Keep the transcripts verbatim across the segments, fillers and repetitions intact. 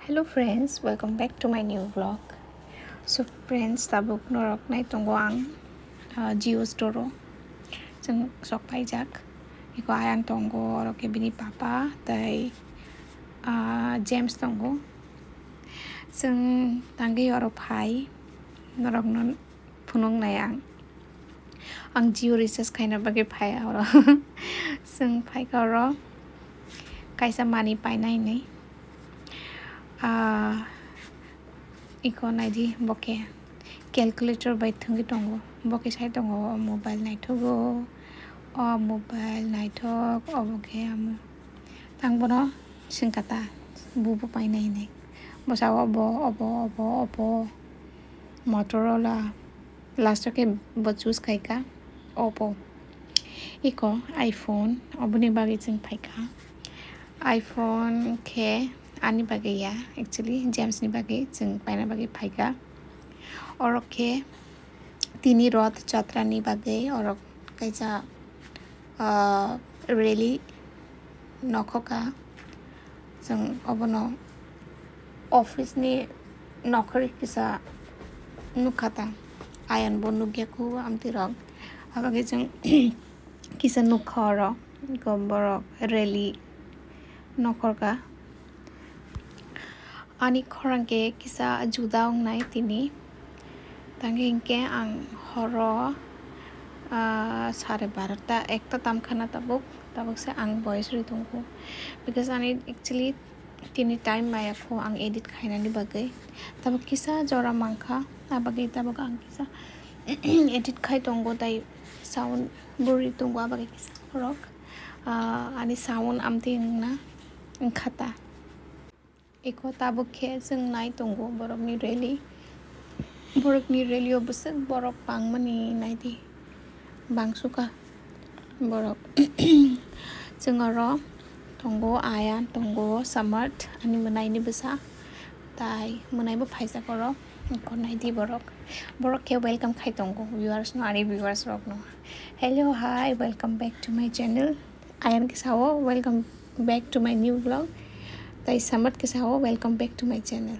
Hello friends, welcome back to my new vlog. So friends, tabuk norok nai tongo ang, ah, Jio Store o. Chwng sok paijak. Iko ayang tongo, oro khe bini papa tei, ah, James tongo. Chwng tangwi oro phai norokno phunuknai ang. Ang Jio recharge khaina bagwi phai oro. Chwng phaikha oro kaisa manwi paina hinwi. Ah, iko naidi bo khe calculator bai thwngwi tongo. Bo khe sai tongo, o mobile naithogo, o mobile naithok, obo khe amo. Tang bono swngkha ta, bubo paina hinwi. Bwsao obo, obo, obo, obo. Motorola. Last o khe bo choose khaikha Oppo. Iko iPhone, oboni bagwi chwng phaikha. iPhone khe ani bagwi ya, actually, James ni bagwi chwng paina bagwi phaikha. Oro khe tini Roth Jatra ni bagwi oro kaisa ah, rally nokhoka. Chwng obono office ni nokhorwi kisa nukha ta. Ayang bo nukya khu amtwi rok. Abagwi chwng kisa nukha oro. Iko borok rally nokhorka. Ani khorang khe kisa juda wngnai tini. Tangwi hinkhe ang horo, ah, sare barota, ekta tamkhana tabuk, tabuk se ang voice rwi tongo. Because ani actually tini time maya kho ang edit khainani bagwi. Tabuk kisa jora mankha, abagwi tabuk ang kisa edit khai tongo, tai sound bo rwi tongo, abagwi kisa rok, ah, ani sound amtwi wngna wngkha ta. Eko tabuk khe chwng nai tongo borokni rally. Borokni rally o bwswk borok bangmani naidi. Bangsukha borok. Chwng oro tongo Ayan, tongo Samarth, ani mwnaini bwsa. Tai mwnaibo phaijak oro. Eko naidi borok. Borok khe welcome khai tongo viewers no, ani viewers rok no. Hello, hi, welcome back to my channel. Ayan khe sao, "Welcome back to my new vlog." Tai Samarth khe sao, "Welcome back to my channel."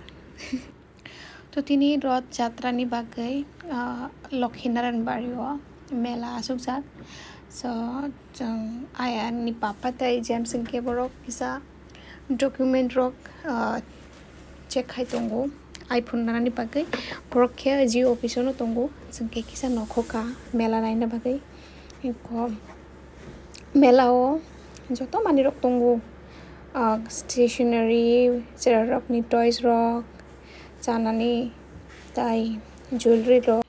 To tini Roth Jatra ni bagwi, ah, Lokhinaran Bari o mela asukjak. So, chwng Ayan ni papa tei James hinkhe borok kisa document rok, ah, check khai tongo. iPhone nanani bagwi borok khe Jio office o no tongo. Chwng khe kisa nokhoka mela naina bagwi. Eko mela o joto manwi rok tongo, ah, stationery, chera rokni toys rok, chanani tai jewellery rok.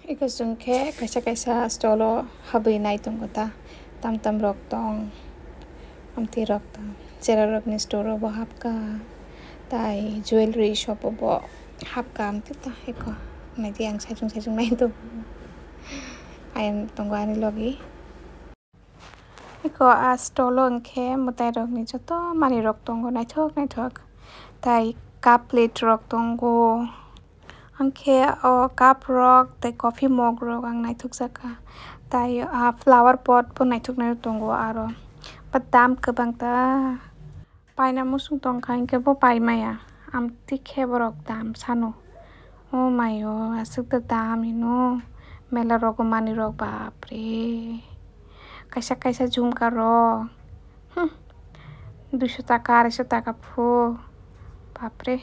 Eko chwng khe kaisa kaisa stall o habwi nai tongo ta, tam tam rok tong, amtwi rok tong, chera rokni store o bo hapkha, tai jewellery shop o bo hapkha amtwi ta eko naidi ang saichung saichung nai tongo. Ayang tongo ani logi. Eko a stall o hwnkhe mwtai rokni joto manwi rok tongo naithok naithok. Tai cup plate rok tongo. Hwnkhe o cup rok tei coffee mug rok ang naithok jakha. Tai a flower pot bo naithok naithok tongo aro. But dam kwbang ta. Paina muchung tongkha hinkhe bo paimaya. Amtwi khe borok dam sano. O mayo, aswk da dam hino. Mela rogo manwi rok, bapre. Kaisa kaisa jhumka rok. Hmm. Duiso taka, araisa taka pho. Bapre.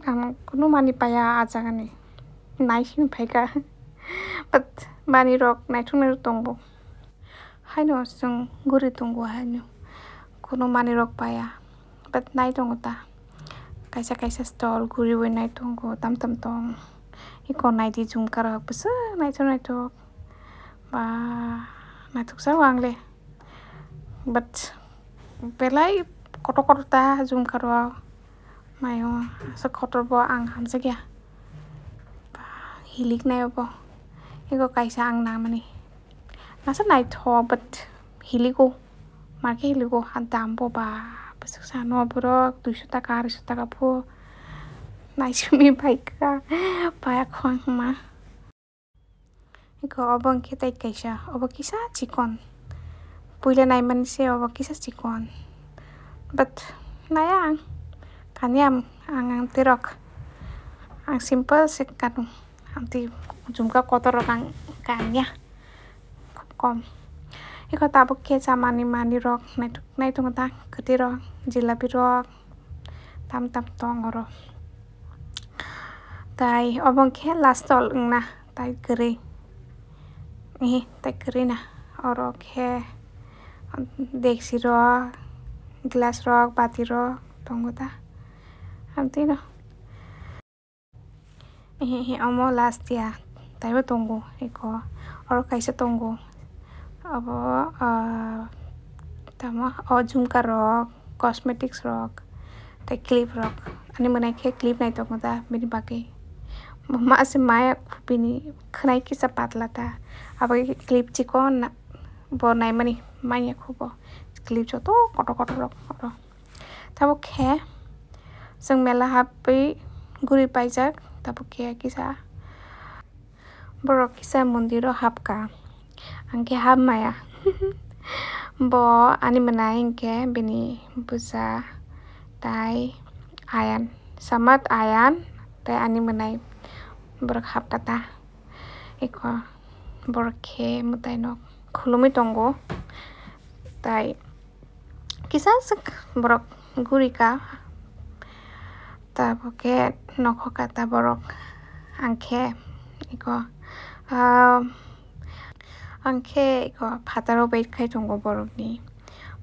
Ang kunu mani paya a jagani. Naising phaikha. But manwi rok naithok naithok tongo. Haino chwng guri tongo haino. Kunu manwi rok paya. But nai tongo ta. Kaisa kaisa stall guriwi nai tongo, tam tam tong. Eko naidi jhumka rok bwswk naithok naithok. Ba naithok sao ang le. But belai kotor kotor ta jhumka rok. Mayo, aswk kotor bo ang hamjakya. Ba hilik nai bo. Eko kaisa ang namani. Nasa naithok, but hiligo. Marke hiligo, ha dam bo ba. Bwswk sano borok duiso taka, araisa taka pho. Naisimi phaikha. Paya khwang ma. Eko obo hwnkhe tai kaisa. Obo kisa chikon. Puila naimani se obo kisa chikon. But naya ang. Kanya ang, ang, ang tirok. Ang simple se kanu. Ang ti jumka kotor rok ang kanya. Kom. Iko tabuk khe chamani manwi rok naituk, naituk ta kwtwi rok, jilapi rok, tam tam tong oro. Tai obo khe last ol wngna tai kwrwi. Ehe, tai kwrwi na. Oro khe dekchi rok, glass rok, bati rok tongo ta. Amtwi no. Ehe, ehe, omo last ya. Taibo tongo eko. Oro kaisa tongo. Abo, ah, tamo, o jumka rok, cosmetics rok, tei clip rok. Ani mwnai khe clip nai tongo da bini bagwi. Ma se maya bini khwnai kisa patla ta. Abo clip chikon na, bo naimani manya khubo. Clip joto kotor kotor rok oro. Tabuk khe chwng mela hapwi guri paijak, tabuk khe kisa borok kisa mondiro hapka, ang khe hap maya. Bo ani mwnai hinkhe bini bwsa tai Ayan, Samad Ayan tai ani mwnai borok hapka ta. Eko borok khe mwtai no khulumwi tongo tai. Kisa swk borok gurika, tabuk khe nokho kata borok, ang khe iko, ah, ang khe iko phataro wait khai tongo borokni.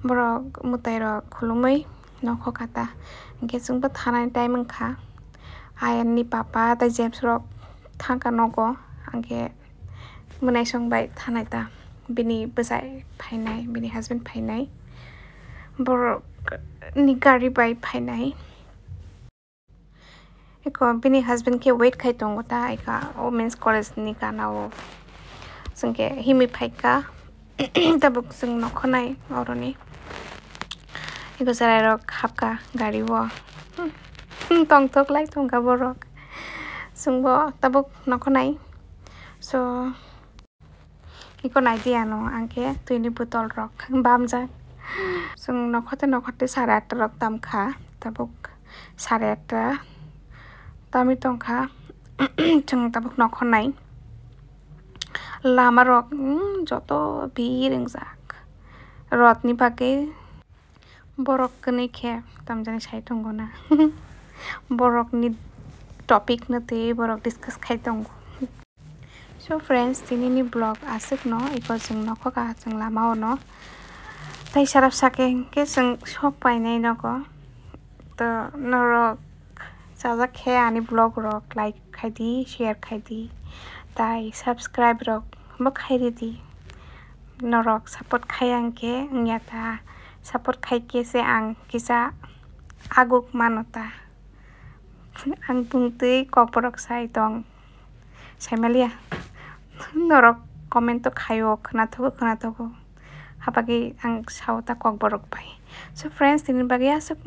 Borok mwtai rok khulumwi nokho kata, hwnkhe chwngbo thanani time wngkha. Ayanni papa tei James rok thangkha nogo, ang khe mwnaisong bai thanai ta, bini bwsai phainai, bini husband phainai, borok ni gari bai phainai. Eko bini husband khe wait khai tongo ta, eka women's college ni gana o chwng khe himwi phaikha. Tabuk chwng nokho nai oroni. Eko cherai rok hapka gari o. Hmm, tongthok lai tongkha borok. Chwngbo tabuk nokho nai. So, eko nai di ano, ang khe twini botol rok bamjak. Chwng nokho tei nokho tei sare atta rok tamkha. Tabuk sare atta tamwi tongkha. Chwng tabuk nokho nai. Lama rok, hmm, joto bir wngjak. Rot ni bagwi borok kwnwi khe tamjani sai tongo na. Borok ni topic no twi borok discuss khai tongo. So friends, tini ni vlog aswk no, eko chwng nokho ka chwng lama o no. Tai sarap sake hinkhe chwng sok painai nogo. To norok chajak khe ani vlog rok like khai di, share khai di, tai subscribe rok bo khai ridi. Norok support khai ang khe wngya ta, support khai khe se ang kisa aguk mano ta. Ang bumtwi kokborok sai tong. Saimaliya. Norok comment o khaio, khwnathogo, khwnathogo. Habagwi ang sao ta kokborok bai. So friends, tini bagwi aswk.